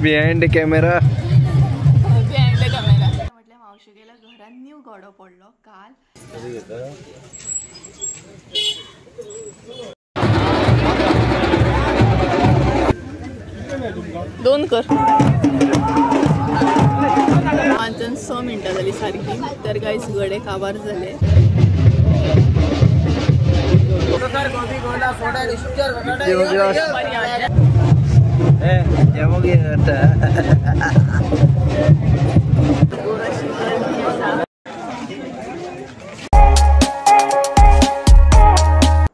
Behind camera. Behind the camera. म्हटलें मावशेगेल्या घरान new गडो पडलो काल. दोन कर 5-6 मिनटां जाली सारकी. तर गायस गडे काबार जाले.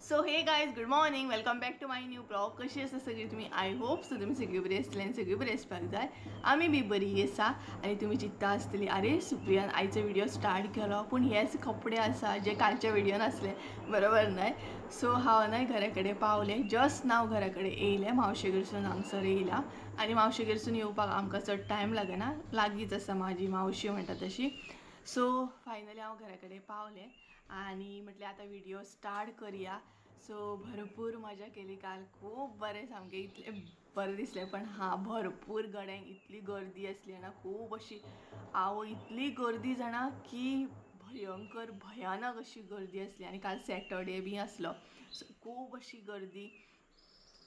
So hey guys, good morning, welcome back to my new blog. कशी आसा सगळी तुम्ही? I hope so तुम्ही सगळी बरी आसतली आनी सगळी बरी आसपाक जाय. आमी बी बरी आसा. आनी तुमी चिंत्ता आसतली अरे सुप्रियान आयचो व्हिडिओ स्टार्ट केलो पूण हेच कपडे आसा जे कालच्या व्हिडियोन आसले, बरोबर न्हय? सो हांव न्हय घरा कडेन पावलें, जस्ट नाव घरा कडेन येयलें. मावशेगेरसून हांगसर येयला आनी मावशेगेरसून येवपाक आमकां चड टायम लागना, लागींच आसा म्हाजी मावशी म्हणटा तशी. सो फायनली हांव घरा कडेन पावलें आनी म्हटलें आतां व्हिडिओ स्टार्ट करया. सो भरपूर मजा केली काल, खूब बरें, सामकें इतलें बरें दिसलें. पण हां, भरपूर गड्यांक इतली गर्दी आसली ना, खूब अशी आवय इतली गर्दी जाणा की भयंकर भयानक अशी गर्दी आसली. आनी काल सॅटर्डे बी आसलो, सो खूब अशी गर्दी.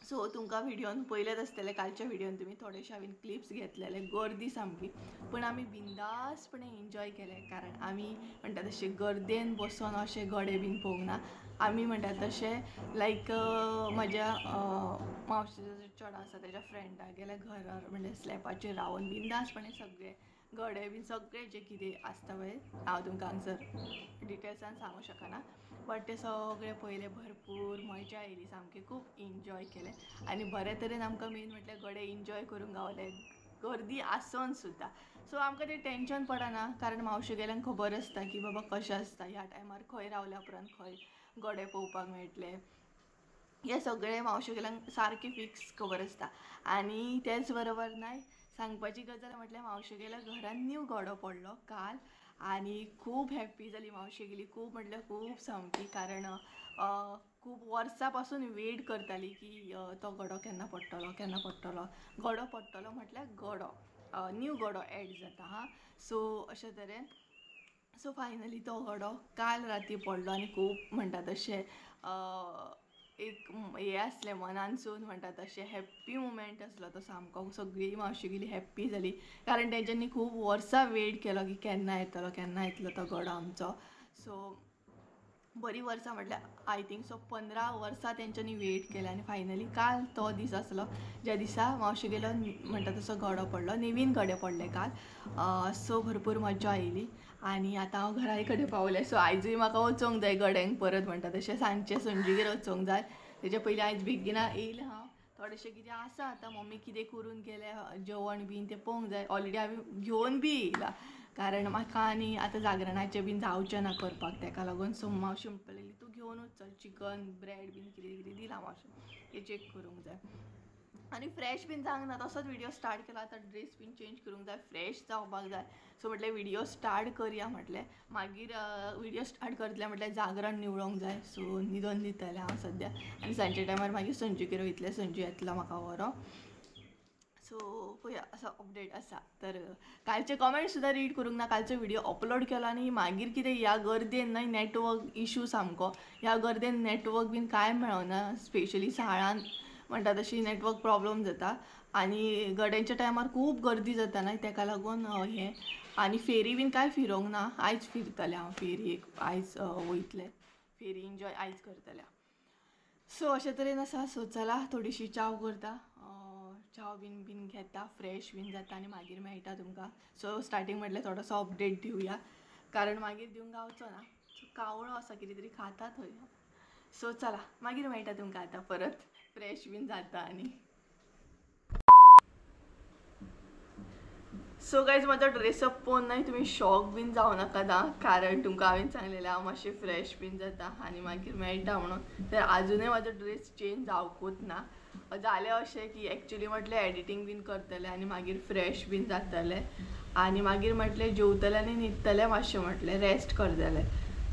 सो तुमकां व्हिडियोन पयलेच आसतलें, कालच्या व्हिडियोन तुमी थोडेशे हांवें क्लिप्स घेतलेले. गर्दी सामकी, पूण आमी बिंदासपणे एन्जॉय केलें. कारण आमी म्हणटा तशें गर्देन बसोन अशें गडे बीन पळोवंक ना. आमी म्हणटा तशें लायक म्हज्या मावशेचो जो चेडो आसा तेज्या फ्रेंडागेल्या घरार म्हणजे स्लॅपाचेर रावन बिंदासपणे सगळे गडे बीन सगळे जे कितें आसता पळय, हांव तुमकां हांगसर डिटेल्सान सांगूंक शकना, बट ते सगळे पयले भरपूर मजा येयली, सामकी खूब एन्जॉय केलें. आनी बरे तरेन आमकां मेन म्हटल्यार गडे एन्जॉय करूंक गावले, गर्दी आसोन सुद्दां. सो आमकां तें टेंशन पडना, कारण मावशेगेल्यांक खबर आसता की बाबा कशें आसता, ह्या टायमार खंय रावल्या उपरांत खंय गडे पळोवपाक मेळटले, हें सगळें मावशेगेल्यांक सारकें फिक्स खबर आसता. आनी तेच बरोबर न्हय सांगपाची गजाल म्हटल्यार मावशेगेल्या घरान न्यू गडो पडलो काल आनी खूब हॅप्पी जाली मावशेगेली, खूब म्हटल्यार खूब सामकी. कारण खूब वर्सां पासून वेट करताली की तो गडो केन्ना पडटलो, केन्ना पडटलो. गडो पडटलो म्हटल्यार गडो न्यू गडो एड जाता हां. सो अशे तरेन सो फायनली तो गडो काल राती पडलो आनी खूब म्हणटा तशें एक हें आसलें मनानसून, म्हणटा तशें हॅप्पी मुमेंट आसलो तो सामको. सगळी मावशेगेली हॅप्पी जाली, कारण तेंच्यांनी खूब वर्सां वेट केलो की केन्ना येतलो, केन्ना येतलो तो गडो आमचो. सो बरी वर्सां म्हटल्यार I think so 15 वर्सां तेंच्यांनी वेट केलें आनी फायनली काल तो दीस आसलो ज्या दिसा मावशेगेलो म्हणटा तसो गडो पडलो, नवीन गडे पडले काल. सो भरपूर मजा आयली आनी आतां हांव घरा कडेन पावलें. सो आयजूय म्हाका वचोंक जाय गड्यांक परत, म्हणटा तशें सांजचें संजीगेर वचोंक जाय. तेच्या पयलीं आयज बेगीना येयलें हांव, थोडेशें कितें आसा आतां मम्मी कितें करून गेल्या जेवण बीन तें पळोवंक जाय. ऑलरेडी हांवें घेवन बी येयला, कारण म्हाका आनी आतां जागरणाचें बीन जावचें ना करपाक, तेका लागून. सो मावशी म्हणपाक लागली तूं घेवनूच चल, चिकन ब्रेड बीन कितें कितें दिलां मावशी, तें चॅक करूंक जाय. आनी फ्रेश बीन जावंक ना, तसोच व्हिडिओ स्टार्ट केला. आतां ड्रेस बीन चेंज करूंक जाय, फ्रेश जावपाक जाय. सो म्हटलें व्हिडिओ स्टार्ट करया म्हटलें, मागीर व्हिडिओ स्टार्ट करतलें म्हटल्यार जागरण निवळोंक जाय. सो न्हिदोन दितलें हांव सद्या आनी सांजच्या टायमार मागीर संजूगेर वयतलें, संजू येतलो म्हाका व्हरो. सो पळया असो अपडेट आसा. तर कालचे कमेंट सुद्दां रीड करूंक ना, कालचो व्हिडिओ अपलोड केलो आनी मागीर कितें ह्या गर्देन न्हय नेटवर्क इशू सामको, ह्या गर्देन नेटवर्क बीन कांय मेळना, स्पेशली साळान म्हणटा तशी नेटवर्क प्रॉब्लम जाता. आनी गड्यांच्या टायमार खूब गर्दी जाता न्हय, तेका लागून हें. आनी फेरी बीन कांय फिरोंक ना, आयज फिरतलें हांव फेरी, एक आयज वयतलें फेरी एन्जॉय आयज करतलें. सो अशे तरेन आसा. सो चला थोडीशी च्याव करता, च्याव बीन बीन घेता, फ्रेश बीन जाता आनी मागीर मेळटा तुमकां. सो स्टार्टींग म्हटल्यार थोडोसो अपडेट दिवया, कारण मागीर दिवंक गावचो ना. सो कावळो आसा कितें तरी खाता थंय. सो चला मागीर मेळटा तुमकां आतां परत, फ्रेश बीन जाता. आनी सो गायज म्हाजो ड्रेसअप पळोवन न्हय तुमी शॉक बीन जावं नाका दा, कारण तुमकां हांवें सांगलेलें हांव मातशें फ्रेश बीन जाता आनी मागीर मेळटा म्हणून. तर आजुनूय म्हाजो ड्रेस चेंज जावंकूच ना. जालें अशें की एक्चुली म्हटलें एडिटींग बीन करतलें आनी मागीर फ्रेश बीन जातलें आनी मागीर म्हटलें जेवतलें आनी न्हिदतलें मातशें, म्हटलें रेस्ट करतलें.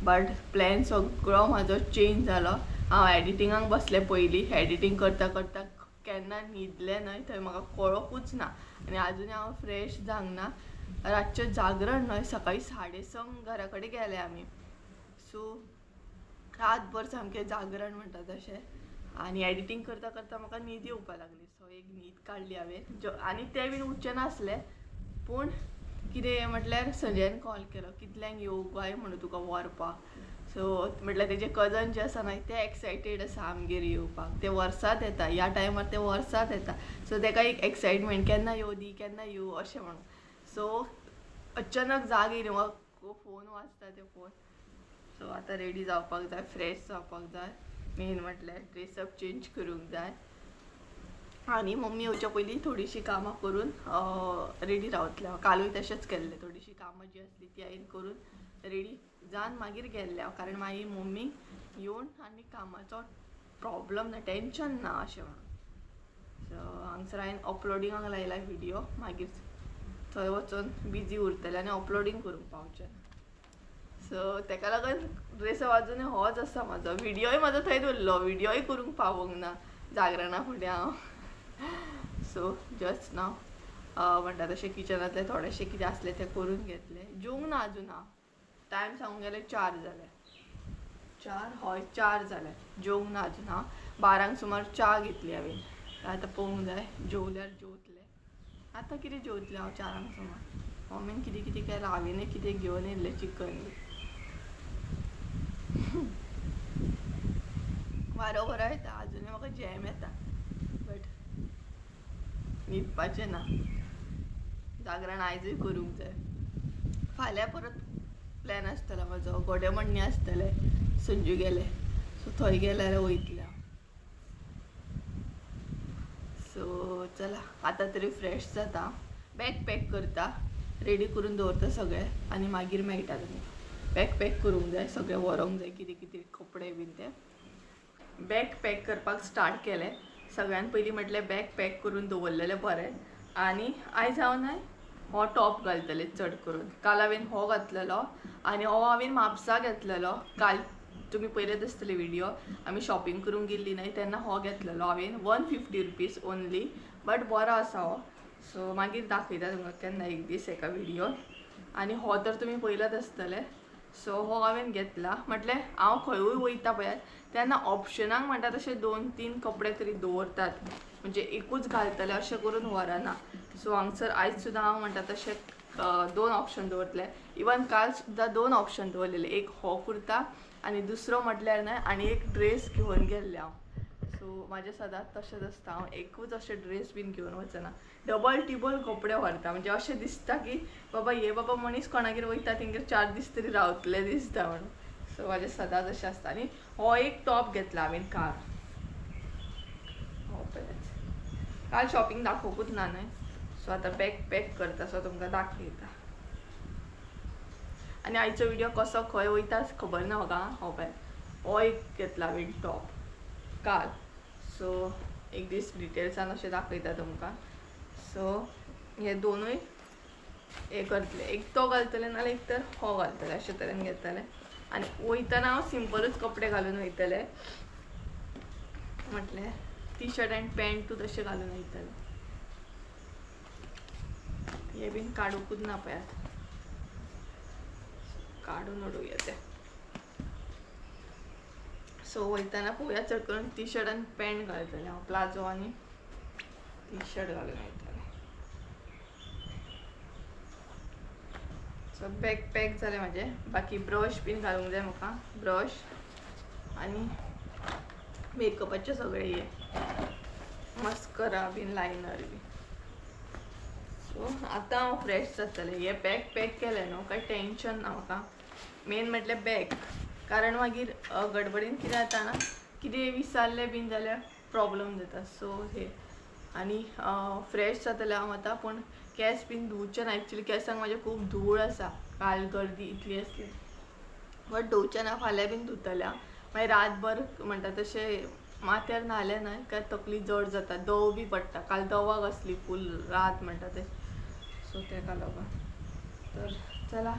बट प्लॅन सगळो म्हाजो चेंज जालो. हांव एडिटिंगाक बसलें पयलीं, एडिटींग करता करता केन्ना न्हिदलें न्हय थंय म्हाका कळोकूच ना. आनी आजूनय हांव फ्रेश जावंक ना. रातचें जागरण न्हय, सकाळीं 6:30 घरा कडेन गेले आमी. सो रातभर सामकें जागरण म्हणटा तशें. आनी एडिटींग करता करता म्हाका न्हीद येवपाक लागली. सो एक न्हीद काडली हांवें आनी तें बीन उठचें नासलें, पूण कितें म्हटल्यार संजयान कॉल केलो कितल्यांक येवं काय म्हणून तुका व्हरपाक. सो म्हटल्यार तेजे कजन जे आसा न्हय ते एक्सायटेड आसा आमगेर येवपाक. ते वर्सांत येता, ह्या टायमार ते वर्सांत येता. सो तेका एक एक्सायटमेंट केन्ना येवं दी केन्ना येवं अशें म्हणून. सो अचानक जाग येयली म्हाका, फोन वाजता ते फोन. सो आतां रेडी जावपाक जाय, फ्रेश जावपाक जाय, मेन म्हटल्यार ड्रेसअप चेंज करूंक जाय. आनी मम्मी येवच्या पयलीं थोडीशीं कामां करून रेडी रावतलें हांव. कालूय तशेंच केल्लें, थोडीशीं कामां जीं आसली ती हांवें करून रेडी जावन मागीर गेल्लें हांव, कारण मागीर मम्मी येवन आनी कामाचो प्रॉब्लम ना, टेंशन ना अशें म्हणून. सो हांगसर हांवें अपलोडिंगाक लायला व्हिडियो, मागीर थंय वचून बिजी उरतलें आनी अपलोडींग करूंक पावचें ना. सो तेका लागून ड्रेसअप आजुनूय होच आसा म्हाजो. व्हिडियोय म्हाजो थंयच उरलो, व्हिडियोय करूंक पावूंक ना जागरणा फुडें हांव. सो जस्ट नाव म्हणटा तशें किचनांतलें थोडेशें कितें आसलें तें करून घेतलें. जेवंक ना आजून हांव, टायम सांगूंक गेल्यार 4 जाले, 4 हय 4 जाले, जेवंक ना आजून हांव. 12 सुमार च्या घेतली हांवें. आतां पळोवंक जाय जेवल्यार जेवतलें. आतां कितें जेवतलें हांव 4 सुमार. मम्मीन कितें कितें केलां, हांवेंनूय कितें घेवन येयल्लें चिकन बी. वारो बरो येता, आजुनूय म्हाका जॅम येता, बट न्हिदपाचें ना. जागरण आयजूय करूंक जाय. फाल्यां परत प्लॅन आसतलो म्हाजो, गोडे म्हणणे आसतले संजू गेले, सो थंय गेल्यार वयतलें हांव. सो चला आतां तरी फ्रेश जाता, बॅग पॅक करता, रेडी करून दवरता सगळें आनी मागीर मेळटा तुमकां. बॅग पॅक करूंक जाय, सगळें व्हरोंक जाय कितें कितें कपडे बीन ते. बॅग पॅक करपाक स्टार्ट केलें. सगळ्यान पयलीं म्हटलें बॅग पॅक करून दवरलेलें बरें. आनी आयज हांव न्हय हो टॉप घालतलें चड करून. काल हांवें हो घातलेलो आनी हो हांवें म्हापसा घेतलेलो. काल तुमी पयलेच आसतले व्हिडियो, आमी शॉपिंग करूंक गेल्ली न्हय तेन्ना हो घेतलेलो हांवें. 150 रुपीज ओनली, बट बरो आसा हो. सो मागीर दाखयता तुमकां केन्ना एक दीस एका व्हिडियोन. आनी हो तर तुमी पयलाच आसतले. सो हो हांवें घेतला. म्हटलें हांव खंयूय वयता पळयात तेन्ना ऑप्शनाक म्हणटा तशें 2-3 कपडे तरी दवरतात, म्हणजे एकूच घालतले अशें करून व्हरना. सो हांगसर आयज सुद्दां हांव म्हणटा तशें 2 ऑप्शन दवरतले. इवन काल सुद्दां 2 ऑप्शन दवरलेले, एक हो कुर्ता आनी दुसरो म्हटल्यार न्हय आनी एक ड्रेस घेवन गेल्लें हांव. सो म्हाजें सदांच तशेंच आसता, हांव एकूच अशें ड्रेस बीन घेवन वचना, डबल टिबल कपडे व्हरता. म्हणजे अशें दिसता की बाबा हे बाबा मनीस कोणागेर वयता तेंगेर 4 दीस तरी रावतले दिसता म्हणून. सो म्हाजें सदांच अशें आसता. आनी हो एक टॉप घेतला हांवें काल, हो पळयात. काल शॉपिंग दाखोवकूच ना न्हय. सो आतां बॅग पॅक करता, सो तुमकां दाखयता. आनी आयचो व्हिडियो कसो खंय वयता खबर ना म्हाका. हो पळय हो एक घेतला हांवें टॉप काल. सो एक दीस डिटेल्सान अशें दाखयता तुमकां. सो हे दोनूय हे करतले, एक तो घालतले नाल्यार एक तर हो घालतले, अशे तरेन घेतले. आनी वयतना हांव सिंपलूच कपडे घालून वयतले, म्हटलें टी शर्ट आनी पॅन्टूच अशें घालून वयतले. हे बीन काडूंकूच ना पळयात, काडून उडोवया ते. सो वयतना पळोवया चड करून टी शर्ट आनी पॅन्ट घालतलें हांव, प्लाझो आनी टी शर्ट घालून वयतलें. सो बॅग पॅक जालें म्हाजें. बाकी ब्रश बीन घालूंक जाय म्हाका, ब्रश आनी मेकअपाचें सगळें हे मस्करा बीन लायनर बी. सो आतां हांव फ्रेश जातलें. हें बॅग पॅक केलें न्हू कांय टेंशन ना म्हाका. मेन म्हटल्यार बॅग, कारण मागीर गडबडीन कितें जाता ना, कितें विसरलें बीन जाल्यार प्रॉब्लम जाता. सो हे आनी फ्रेश जातलें हांव आतां, पूण केंस बीन धुवचे ना. एक्चुली केंसांक म्हाजे खूब धूळ आसा, काल गर्दी इतली आसली, बट धुवचें ना, फाल्यां बीन धुतलें हांव. मागीर रातभर म्हणटा तशें माथ्यार न्हालें न्हय काय तकली जड जाता, दव बी पडटा. काल दवाक आसली फूल रात म्हणटा तें, सो तेका लागून. तर चला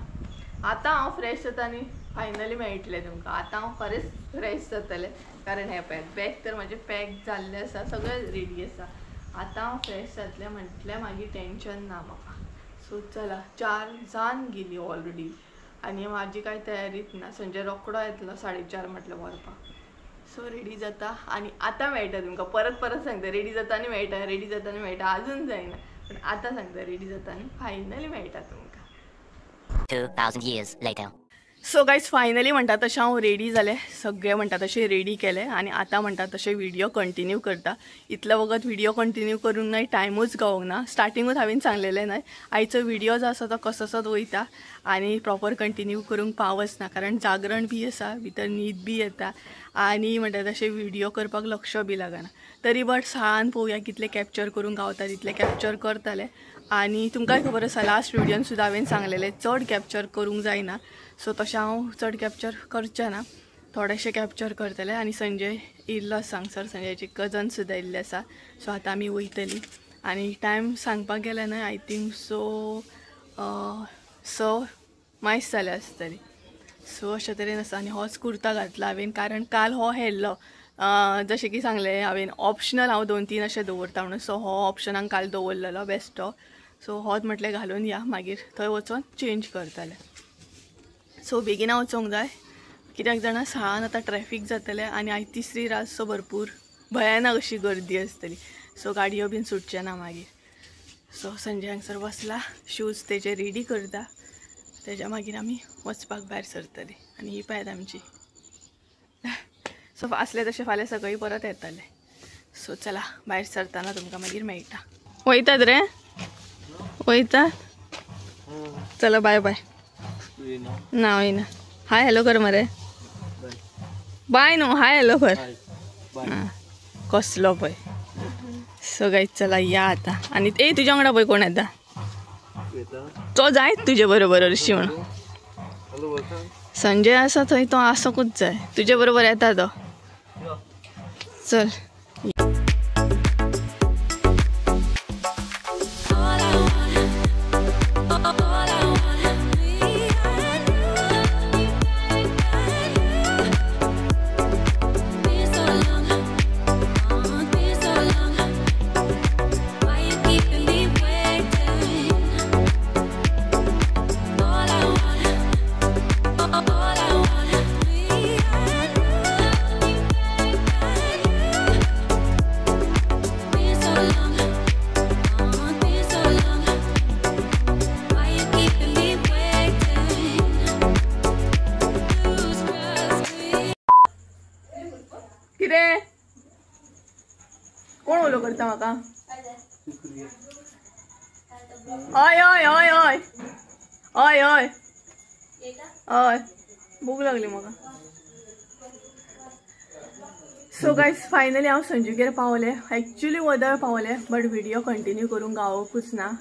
आतां हांव फ्रेश जाता आनी फायनली मेळटलें तुमकां. आतां हांव खरेंच फ्रेश जातलें, कारण हें पळयात बॅग तर म्हाजें पॅक जाल्लें आसा, सगळें रेडी आसा. आतां हांव फ्रेश जातलें म्हटल्यार मागीर टेंशन ना म्हाका. सो चला 4 जावन गेली ऑलरेडी आनी म्हाजी कांय तयारीच ना. संजय रोकडो येतलो 4:30 म्हटल्यार व्हरपाक. सो रेडी जाता आनी आतां मेळटा तुमकां. परत परत सांगता रेडी जाता आनी मेळटा, रेडी जाता आनी मेळटा, अजून जायना पण आतां सांगता रेडी जाता आनी फायनली मेळटा तुमकां. 2000 years later. So guys finally म्हणटा तशें हांव रेडी जालें, सगळें म्हणटा तशें रेडी केलें आनी आतां म्हणटा तशें व्हिडियो कंटिन्यू करता. इतलो वगत व्हिडियो कंटिन्यू करूंक नाय, टायमूच गावोंक ना. स्टार्टिंगूच हांवें सांगलेलें न्हय आयचो व्हिडियो जो आसा तो कसोसोच वयता आनी प्रॉपर कंटिन्यू करूंक पावच ना, कारण जागरण बी आसा, भितर न्हीद बी येता आनी म्हणटा तशें व्हिडियो करपाक लक्ष बी लागना. तरी बट साळान पळोवया कितले कॅप्चर करूंक गावता तितले कॅप्चर करतले. आनी तुमकांय खबर आसा लास्ट व्हिडियोन सुद्दां हांवें सांगलेलें चड कॅप्चर करूंक जायना. सो तशें हांव चड कॅप्चर करचें ना, थोडेशें कॅप्चर करतलें. आनी संजय इल्लो आसा हांगसर, संजयची कजन सुद्दां इल्ले आसा. सो आतां आमी वयतली आनी टायम सांगपाक गेलें न्हय I think so 6 मायस जाल्या आसतली. सो अशें तरेन आसा. आनी होच कुर्ता घातला हांवें कारण काल हो हेल्लो, जशें की सांगलें हांवें ऑप्शनल हांव 2-3 अशें दवरता म्हणून. सो हो ऑप्शनाक काल दवरलेलो बेस्टो. सो होच म्हटलें घालून या, मागीर थंय वचोन चेंज करतलें. सो बेगिना वचोंक जाय कित्याक जाणा साळान आतां ट्रॅफीक जातलें आनी आयज तिसरी रात, सो भरपूर भयानक अशी गर्दी आसतली. सो गाडयो बीन सुटचें ना मागीर. सो संजय हांगसर बसला, शूज तेजे रेडी करता, तेज्या मागीर आमी वचपाक भायर सरतली. आनी ही पळयात आमची. सो आसले तशें फाल्यां सकाळीं परत येतले. सो चला भायर सरतना तुमकां मागीर मेळटा. वयतात रे, वयतात, चला बाय बाय. ना वयना, हाय हॅलो कर मरे, बाय न्हू, हाय हॅलो कर. कसलो पळय. सो गायज चला या आतां. आनी ए तुज्या वांगडा पळय कोण येता तो जायत तुजे बरोबर हरशीं म्हणून. संजय आसा थंय, तो आसोकूच जाय, तुजे बरोबर येता तो. चल कितें कोण उलो करता म्हाका? हय हय हय हय हय हय हय, भूक लागली म्हाका. सो गायज फायनली हांव संजूगेर पावलें. एक्चुली वदळ पावलें बट व्हिडियो कंटिन्यू करूंक गावोकूच ना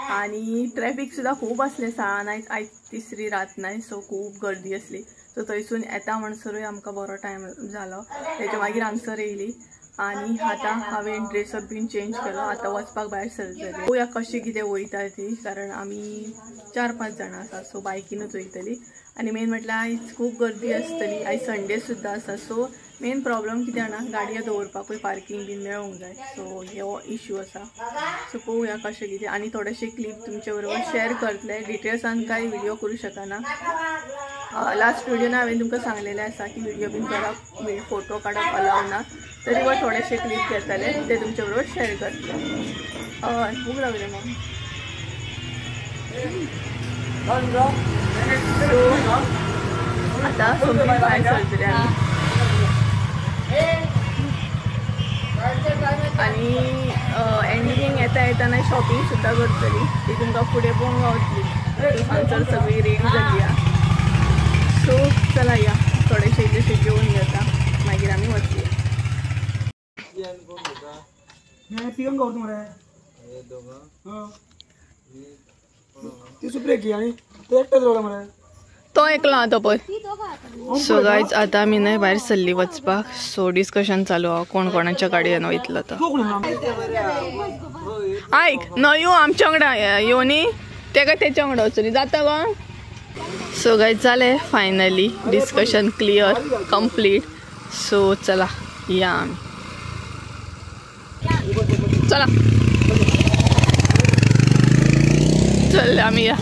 आनी ट्रॅफीक सुद्दां खूब आसलें साळान. आयज आयज तिसरी रात न्हय, सो खूब गर्दी आसली. सो थंयसून येता म्हणसरूय आमकां बरो टायम जालो. तेच्या मागीर हांगसर येयली आनी आतां हांवें ड्रेसअप बीन चेंज केलो. आतां वचपाक भायर सरतली. पळोवया कशें कितें वयता ती, कारण आमी 4-5 जाणां आसा. सो बायकीनूच वयतली. आनी मेन म्हटल्यार आयज खूब गर्दी आसतली, आयज संडे सुद्दां आसा. सो मेन प्रॉब्लम कितें जाणा, गाडयो दवरपाकूय पार्कींग बीन मेळोंक जाय. सो हो इश्यू आसा. सो पळोवया कशें कितें. आनी थोडेशे क्लिप तुमचे बरोबर शेअर करतले. डिटेल्सान कांय व्हिडियो करूं शकना. लास्ट व्हिडियोन हांवें तुमकां सांगलेलें आसा की व्हिडियो बीन करप, फोटो काडप अलाव ना, तरी वा थोडेशे क्लिप घेतले ते तुमचे बरोबर शेअर करतले. हय भूक लागली मग. सो आतां सोमती भायर सरतले आमी. आनी एंडिंग येता येताना शॉपिंग सुद्दां करतली, ती तुमकां फुडें पळोवंक गावतली. हांगसर सगळी रेडी जाली आहा. सो चला या, थोडेशे इल्लेशे जेवन घेता मागीर आमी वचया. तो एकलो आहा तो पळय. सो गायज आतां आमी न्हय भायर सरली वचपाक. सो डिस्कशन चालू आहा कोण कोणाच्या गाडयेन वयतलो तो. आयक न्हय यो आमच्या वांगडा यो न्ही, तेका तेच्या वांगडा वचून जाता गो. सो गायज जालें finally discussion clear complete. So चला या आमी. चला चल आमी या.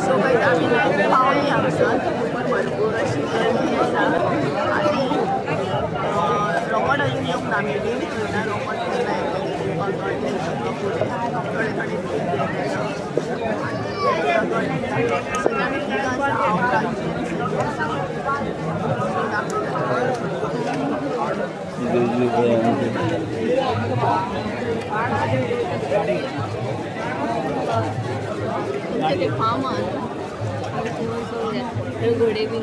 सो गायज आमी पावली हांगसर भरपूर अशी गर्दी आसा आनी रोमट अजून येवंक ना, आमी वेट करता रोमट केन्ना येतलें थोडे थोडे सगळ्या आमी तिगां आसा, हांव राजू तुमचे ते फार्म घोडे बी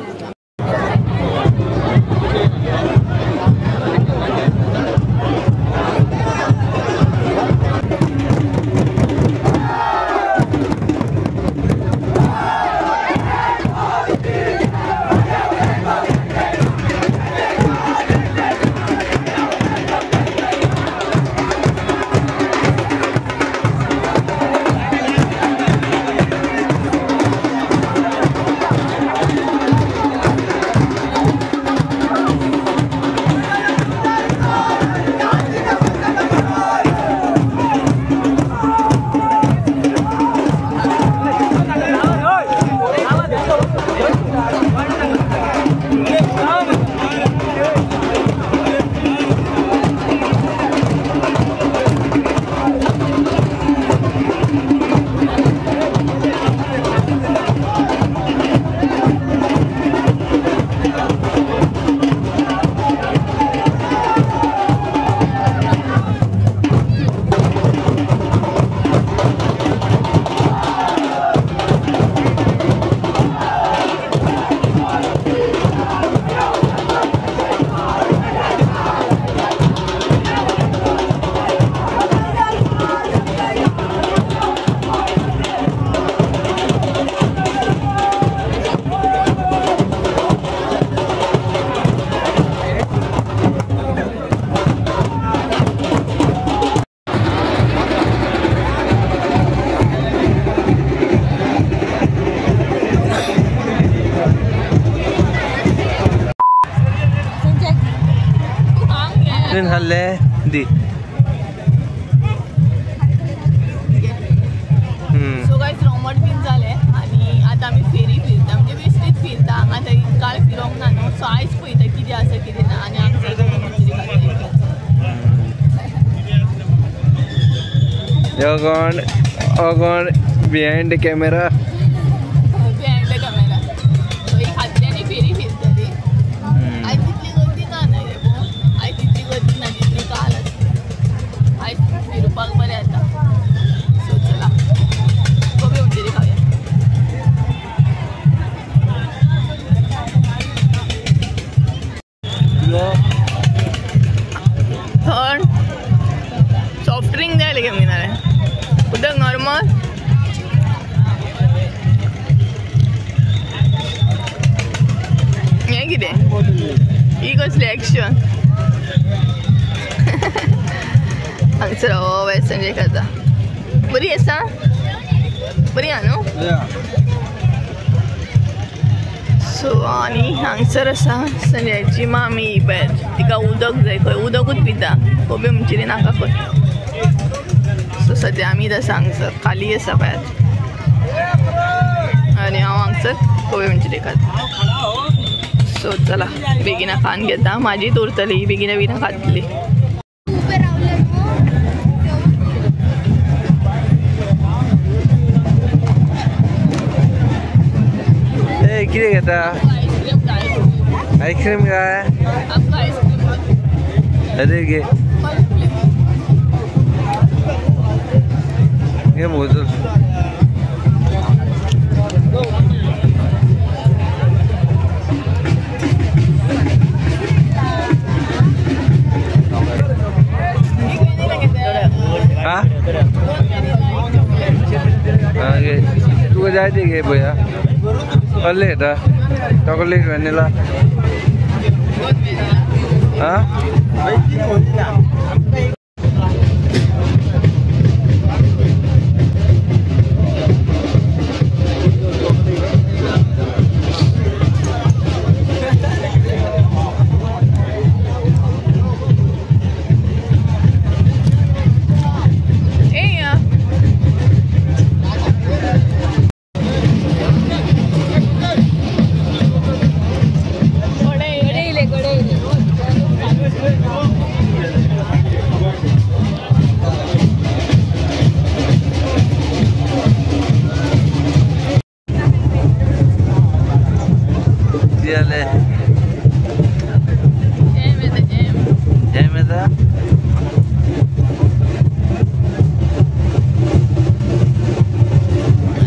खाल्ले दी. सो गायज रोमट बीन जालें आनी आतां आमी फेरी फिरता, म्हणजे बेश्टीच फिरता हांगा तरी काल फिरोंक ना न्हू, सो आयज पळयता कितें आसा कितें ना आनी आमचो कोण behind the camera, behind the camera. So ही खातली आनी फेरी फिरतली. आयज तितली गर्दी ना न्हय रे पूण आयज तितली गर्दी ना जितली काल आसली. आयज फिरपाक बरें जाता. सो चला गोबी मंचुरी खावया. थंड सॉफ्ट ड्रिंक जाय लेगीत आमगे नाल्यार उदक नॉर्मल. हें कितें ही कसली एक्शन हांगसर हो संजय खाता. बरी आसा, बरी आहा न्हू. सो आनी हांगसर आसा संजयाची मामी, पळय तिका उदक जाय खंय, उदकूच पिता, कोबी मंचुरी नाका खंय. सद्या आमी आसा हांगसर खाली आसा पळयात आनी हांव हांगसर कोबी मंचुरी खाता. सो चला बेगिना खावन घेता, म्हाजीच उरतली, बेगिना बेगिना खातली. कितें घेता? आयस्क्रीम काय? अरे घे घे मोजून. हा तुका जाय ते घे पळया. कसले घेता? Chocolate vanilla. हा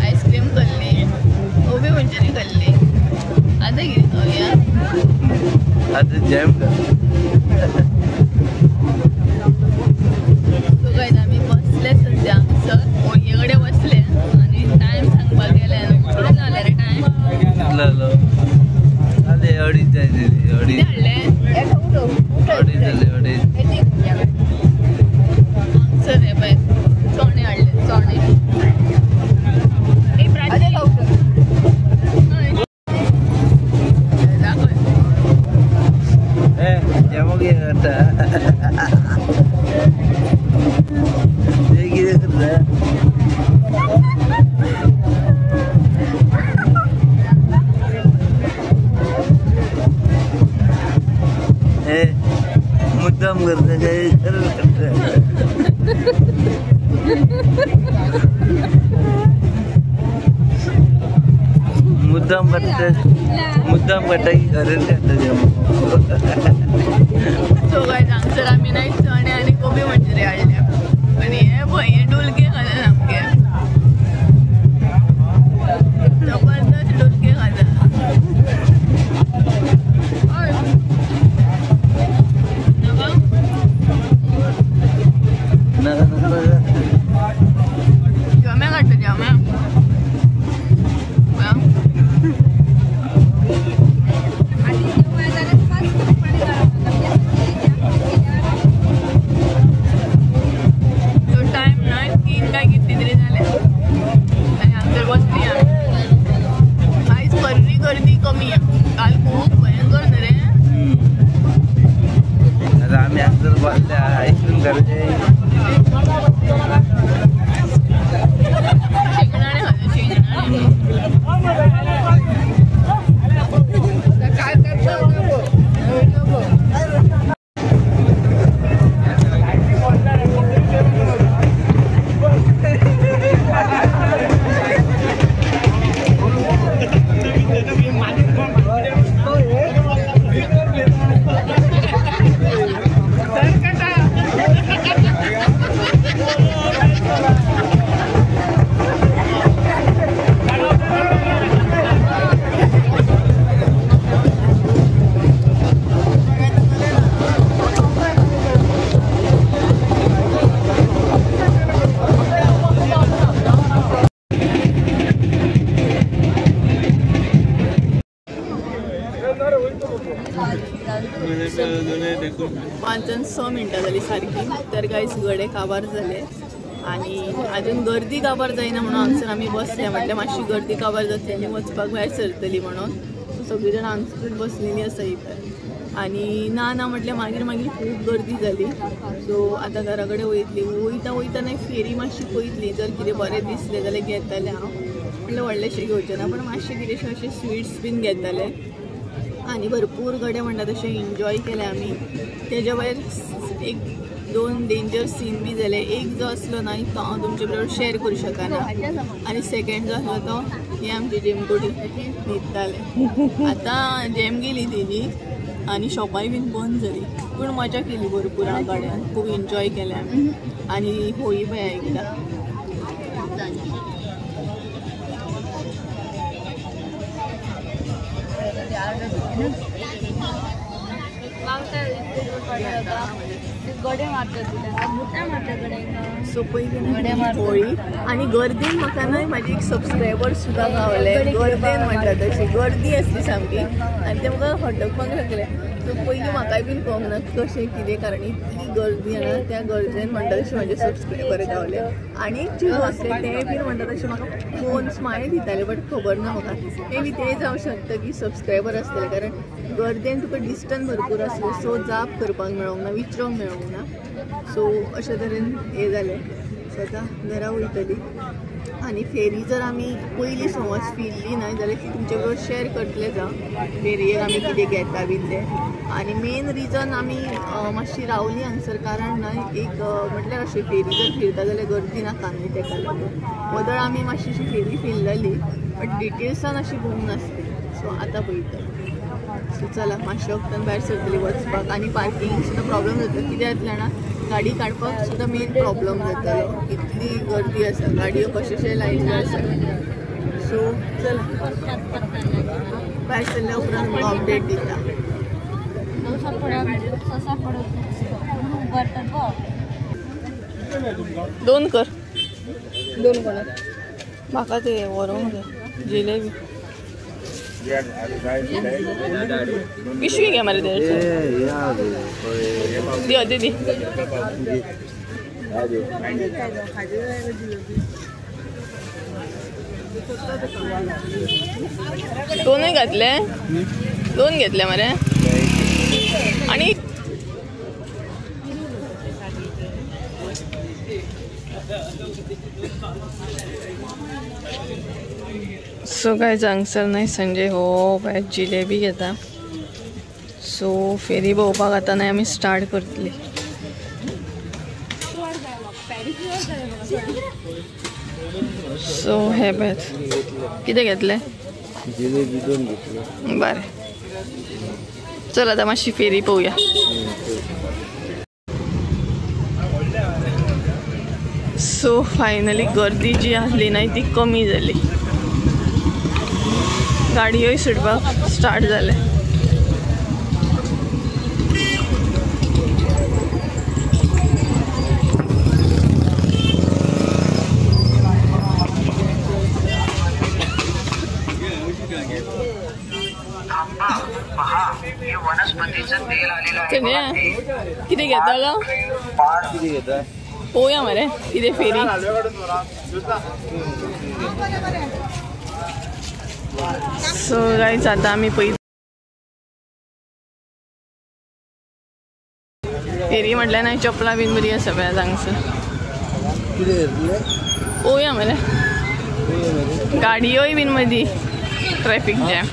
आईस्क्रीम खाल्ली, गोबी मंचुरी खाल्ली, आतां कितें खावया? आतां जॅम. सो गायज आमी बसले सद्या हांगसर होळये कडेन बसले आनी टायम सांगपाक गेले. कितलो जाले रे टायम? कितलो जालो? जाले अडीच जाले. अडीच हाडले अडीच जाले. अडीच हांगसर हे पळय चणे हाडले, चणे. मुद्दाम करता काय? मुद्दाम करता, मुद्दाम करता की खरेंच करता. सो गायज हांगसर आमी न्हय चणे आनी गोबी मंचुरी हाडल्या आनी हे पळय हे डुलके खाता, सामके जबरदस्त डुलके खाता. जमे काडटा जमे. टायम न्हय 3 काय कितले तरी जाले आनी हांगसर बसली आमी. आयज बरी गर्दी कमी आहे, काल खूब भयंकर न्हय रे. आतां आमी हांगसर बसले आयस्क्रीम खाल्ले. शेंगदाणे खाले, शेंगदाणे. 5 आणि 6 मिनटां जाली सारकी. तर गायज गडे काबार जाले आनी अजून गर्दी काबार जायना म्हणून हांगसर आमी बसले. म्हटल्यार मातशी गर्दी काबार जातली आनी वचपाक भायर सरतली म्हणून. सो सगळीं जाणां हांगसरूच बसलेली आसा इतर. आनी ना ना म्हटल्यार मागीर मागीर खूब गर्दी जाली. सो आतां घरा कडेन वयतली, वयता वयता न्ही फेरी मातशी पळयतली, जर कितें बरें दिसलें जाल्यार घेतलें हांव. म्हटल्यार व्हडलेंशें घेवचें ना, पण मातशें कितेंशें अशें स्विट्स बीन घेतलें. आनी भरपूर गडे म्हणटा तशें एन्जॉय केलें आमी. तेज्या भायर एक दोन डेंजर सीन बी जाले. एक जो आसलो ना तो हांव तुमचे बरोबर शेअर करूं शकना, आनी सेकेंड जो आसलो तो हे आमचे जेमकोटी न्हिदताले. आतां जेम गेली तेजी आनी शॉपाय बीन बंद जाली, पूण मजा केली भरपूर गाड्यान, खूब एन्जॉय केलें आमी. आनी होळी पळय एकदां. सो पयली होळी आनी गर्देन म्हाका न्हय म्हाजी एक सबस्क्रायबर सुद्दां गावले. गर्देन म्हणटा तशी गर्दी आसली सामकी आनी ते म्हाका हटकपाक लागले. सो पयलीं म्हाकाय बीन कळोंक ना कशें कितें, कारण इतली गर्दी आहा त्या गर्देन म्हणटा तशें म्हाजे सबस्क्रायबर गावले. आनी एक चेडूं आसलें तें बीन म्हणटा तशें म्हाका फोन स्मायल दितालें, बट खबर ना म्हाका मे बी तें जावं शकता की सबस्क्रायबर आसतलें, कारण गर्देन तुका डिस्टन्स भरपूर आसलें. सो जाप करपाक मेळोंक ना, विचारूंक मेळोंक ना. सो अशे तरेन हें जालें. सो आतां घरा वयतली आनी फेरी जर आमी पयली समज फिरली न्हय जाल्यार ती तुमचे बरोबर शेअर करतले जावं फेरयेक आमी कितें घेता बीन तें. आनी मेन रिजन आमी मातशी रावली हांगसर, कारण न्हय एक म्हटल्यार अशें फेरी जर फिरता जाल्यार गर्दी नाका न्हय तेका लागून वदळ आमी मातशी अशी फेरी फिरलेली, बट डिटेल्सान अशी भोंवूंक नासली. सो आतां पळयता. सो चला मातशें वखदान भायर सरतली वचपाक. आनी पार्किंग सुद्दां प्रॉब्लम जाता, कित्याक जातलें जाणा गाडी काडपाक सुद्दां मेन प्रॉब्लम जातालो, इतली गर्दी आसा, गाडयो कशेशे लायिल्ल्यो आसा. सो चला भायर सरल्या उपरांत तुमकां अपडेट दिता. दोन कर, दोन कोणाक म्हाका ते व्हरूंक जाय जिलेबी पिशवी घे मरे दी दी दी. दोनूय घातले, दोन घेतले मरे. आनी सो गायज हांगसर न्हय संजय हो पळय जिलेबी घेता. सो फेरी भोंवपाक आतां न्हय आमी स्टार्ट करतली. सो हे पळय कितें घेतलें, जिलेबी दोन घेतले. बरें चल आतां मातशी फेरी पळोवया. सो फायनली गर्दी जी आसली न्हय ती कमी जाली, गाडयोय सुटपाक स्टार्ट जाले. कितें घेतलो पळोवया मरे कितें फेरी. सो गायज आतां आमी पळयता फेरी म्हटल्यार न्हय चपलां बीन बरी आसा पळय हांगसर. पळोवया मरे गाडयोय बीन मदीं ट्रॅफीक जॅम.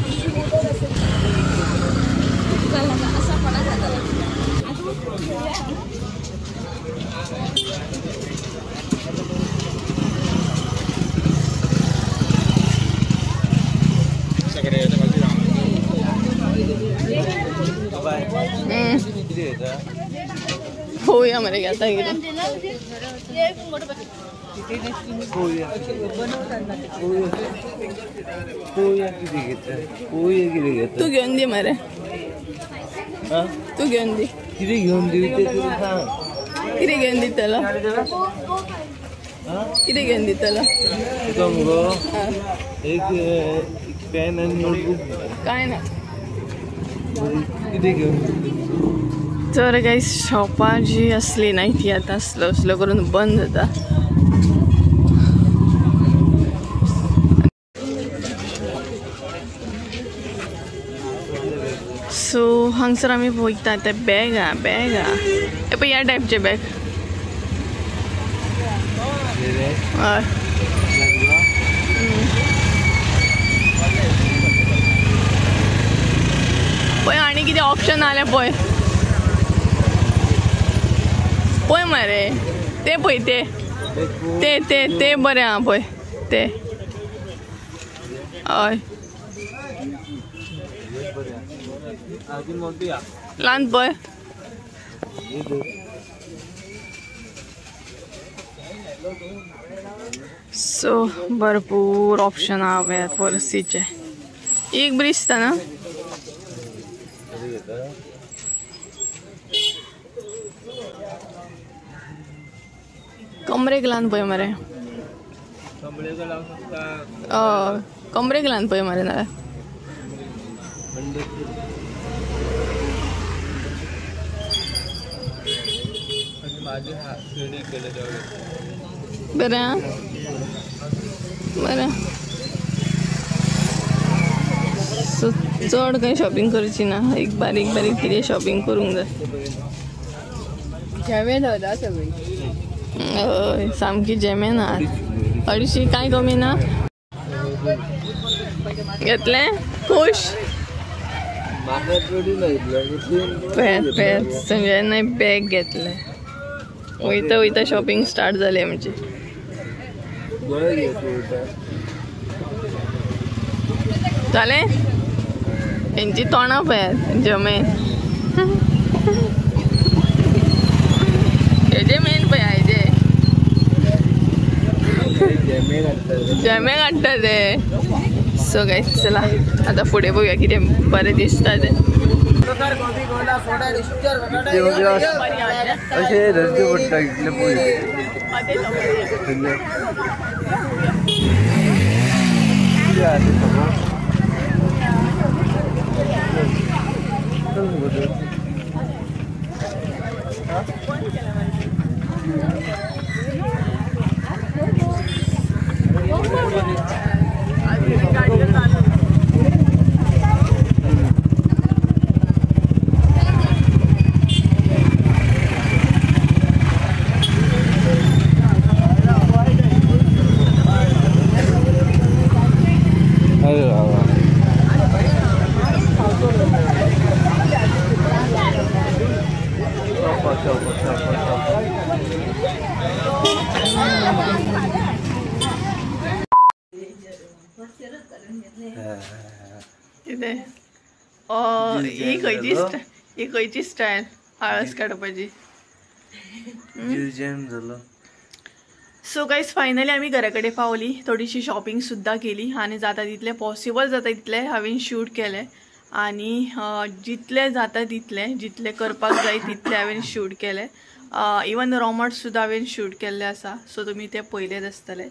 पळोवया मरे घेता कितें. तूं घेवन दी मरे, तूं घेवन दी. कितें घेवन दी कितें घेवन दितलो, कितें घेवन दितलो तुका मुगो? एक पेन आनी नोटबूक. कांय ना. कितें घेवन. तर गायज शॉपां जी आसली न्हय ती आतां स्लो स्लो करून बंद जाता. सो हांगसर आमी पळयता ते बॅग आ बॅग आ हे पळय ह्या टायपचे बॅग. हय पळय आनी कितें ऑप्शन आलें पळय पळय मरे ते पळय ते ते ते ते बरें आहा पळय ते. हय ल्हान पळय. सो भरपूर ऑप्शन आहा पळयात पर्सीचे. एक बरी दिसता ना. कमरेक ल्हान पळय मरे. कमरेक ल्हान पळय मरे नाल्यार. बरें बरें. सो चड कांय शॉपिंग करची ना, एक बारीक बारीक कितें शॉपिंग करूंक जाय. हय सामकी जेमेन आहा. 250 कांय कमी ना. घेतलें खूश पळयात पळयात संजयान बॅग घेतलें. वयता वयता शॉपिंग स्टार्ट जाली आमची. जालें हेंची तोंडां पळयात जमेन हेजे मेन पळया हेजे जमे काडटा ते. सो गायज चला आतां फुडें पळोवया कितें बरें दिसता तें. अशें रस्ते पडटा इतले पळय. कितें ही खंयची ही खंयची स्टायल आळस काडपाची. सो गायज फायनली आमी घरा कडेन पावली. थोडीशी शॉपिंग सुद्दां केली आनी जाता तितलें पॉसिबल जाता तितलें हांवें शूट केलें आनी जितलें जाता तितलें जितलें करपाक जाय तितलें हांवें शूट केलें. इवन रोमट सुद्दां हांवें शूट केल्लें आसा. सो तुमी तें पळयलेंच आसतलें.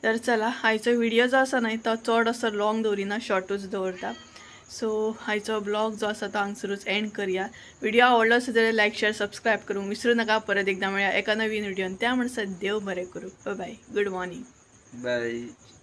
तर चला आयचो व्हिडियो जो आसा न्हय तो चड असो लॉंग दवरिना, शॉर्टूच दवरता. सो आयचो ब्लॉग जो आसा तो हांगसरूच एंड करया. व्हिडिओ आवडलो आसत जाल्यार लायक शेअर सबस्क्रायब करूंक विसरू नका. परत एकदां मेळया एका नवीन व्हिडियोन. त्या म्हणसर देव बरें करूं. Bye bye, good morning, bye.